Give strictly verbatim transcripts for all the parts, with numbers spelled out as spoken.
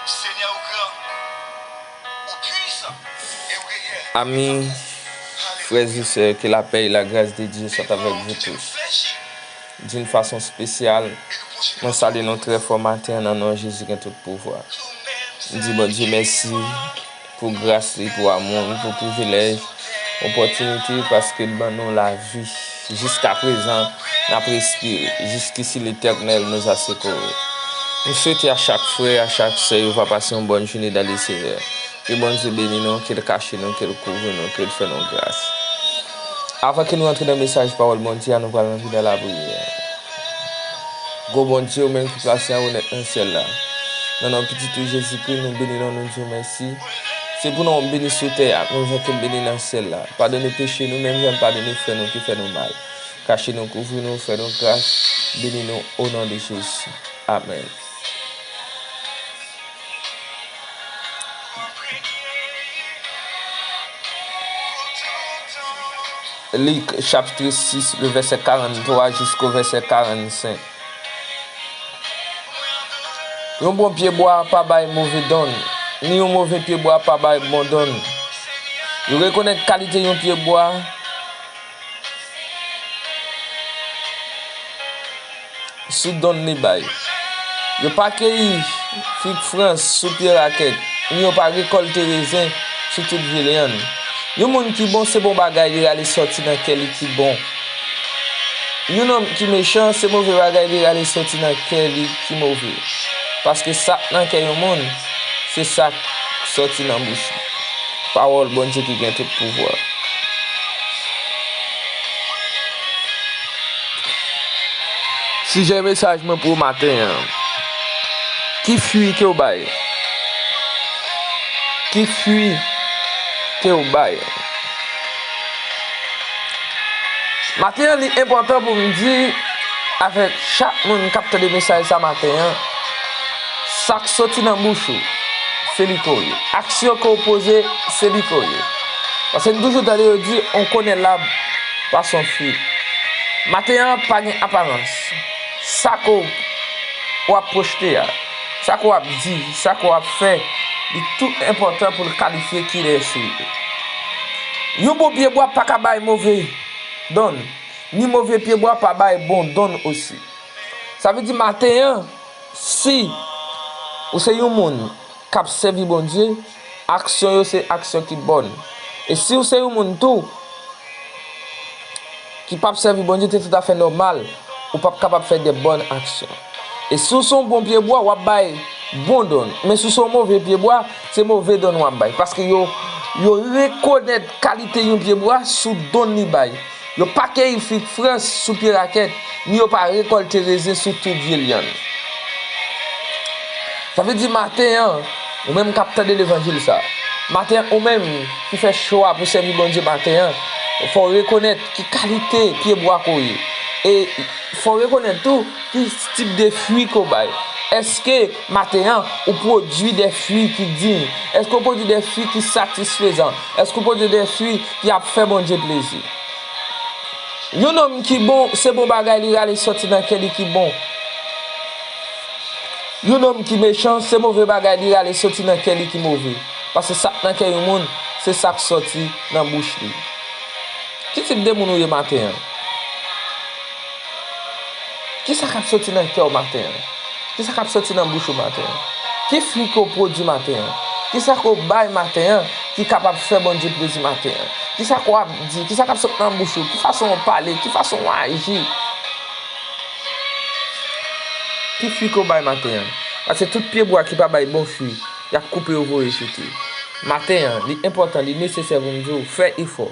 Seigneur, ou grand, ou puissant, et ou réel. Amis, frères et sœurs, que la paix et la grâce de Dieu soient avec vous tous. D'une façon spéciale, mwen salye nou trè fò maten an nan non Jezi ki gen tout pouvwa. M di Bondye mèsi pou gras li, pou amou li, pou privilèj, opòtinite, paske l ban nou lavi. Jiska prezan, n ap respire. Jusqu'ici, l'Éternel nous a secourus. M swete a chak frè, a chak sè, yo va pase yon bòn jounen dans le Seigneur. Ke Bondye beni nou, ke l kache nou, ke l kouvri nou, ke l fè nou gras. Avan ke nou antre nan mesaj pawòl Bondye a, nou pral antre nan lapriyè. Gwo Bondye, ou menm ki plase an onèt nan syèl la. Nan non pitit ou Jezikri, nou beni non, nou di w mèsi. Se pou non w beni sou tè a, menm jan ke l beni nan syèl la. Padone peche nou, menm jan n padone frè nou ki fè nou mal. Kache nou, kouvri nou, fè nou gras, beni nou, o non de Jezi. Amèn. Lik, chapit sis, le vèsè karanntrwa jisko vèsè karannsenk. Yon bon pyebwa pa bay move donn, ni yon move pyebwa pa bay bon donn. Yo rekonèt kalite yon pyebwa sou donn li bay. Yo pa keyi fig frans sou pye rakèt, ni yo pa rekòlte rezen sou tout vye lyann. Yon moun ki bon, se bon bagay li rale sòti nan kè li ki bon. Yon nonm ki mechan, se move bagay li rale sòti nan kè li ki move. Paske sa k nan kè yon moun, se sa k sòti nan bouch li. Pawòl Bondye ki gen tout pouvwa. Sijè mesaj mwen pou maten an. Ki fwi ke w bay? Ki fwi ke w bay? Maten an, li enpòtan pou m di avèk chak moun k ap tande mesaj sa maten an, sa k soti nan bouch ou, se li ke w ye. Aksyon ke w poze, se li ke w ye. Paske n toujou tande yo di, on connaît l'arbre par son fruit. Maten an pa gen aparans. Sa ke w ap pwojte a, sa ke w ap di, sa ke w ap fè, li tou enpòtan pou l kalifye kilès ou ye. Yon bon pyebwa pa ka bay move donn, ni move pyebwa pa bay bon donn osi. Sa vle di maten an, si ou se yon moun k ap sèvi Bondye, aksyon yo se aksyon ki bòn. E si w se yon moun tou ki p ap sèvi Bondye, se toutafè nòmal, ou p ap kapab fè de bòn aksyon. E si w se yon bon pyebwa, w ap bay bon donn. Men si w se yon move pyebwa, se move donn w ap bay. Paske yo, yo rekonèt kalite yon pyebwa sou donn li bay. Yo pa keyi fig frans sou pye rakèt, ni yo pa rekòlte rezen sou tout vye lyann. Sa vle di maten an, ou menm k ap tande levanjil sa, maten an, ou menm ki fè chwa pou sèvi Bondye maten an, fò w rekonèt ki kalite pyebwa ke w ye. E fò w rekonèt tou ki tip de fwi ke w bay. Èske maten an, ou pwodui de fwi ki diy? Èske w pwodui de fwi ki satisfezan? Èske w pwodui de fwi ki ap fè Bondye plezi? Yon nonm ki bon, se bon bagay li rale sòti nan kè li ki bon. Yon nonm ki mechan, se move bagay li rale sòti nan kè li ki move. Paske sa k nan kè yon moun, se sa k sòti nan bouch li. Ki tip de moun ou ye maten an? Kisa k ap sòti nan kè w maten an? Kisa k ap sòti nan bouch ou maten an? Ki fwi ke w pwodui maten an? Kisa ke w bay maten an ki kapab fè Bondye plezi maten an? Kisa ke w ap di? Kisa k ap sot nan bouch ou? Ki fason w pale? Ki fason w aji? Ki fwi ke w bay maten an? Paske tout pyebwa ki pa bay bon fwi, y ap koupe yo voye jete. Maten an, li enpòtan, li nesesè pou m di w, fè efò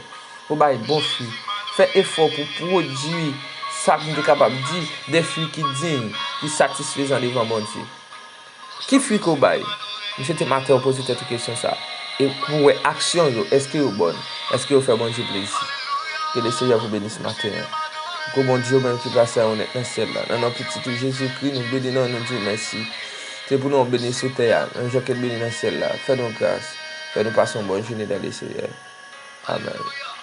pou bay bon fwi. Fè efò pou pwodui sa pou m te kapab di, de fwi ki diy, ki satisfezan devan Bondye. Ki fwi ke w bay? M swete maten w poze tèt ou kesyon sa. E pou w wè aksyon yo, èske yo bòn? Èske yo fè Bondye plezi? Ke Lesenyè pou beni maten an. Gwo Bondye, ou menm ki plase a onèt nan syèl la. Nan non pitit ou Jezikri, nou beni non, nou di w mèsi. Se pou non w beni sou tè a, menm jan ke l beni nan syèl la. Fè nou gras. Fè nou pase yon bòn jounen dan Lesenyè. Amèn.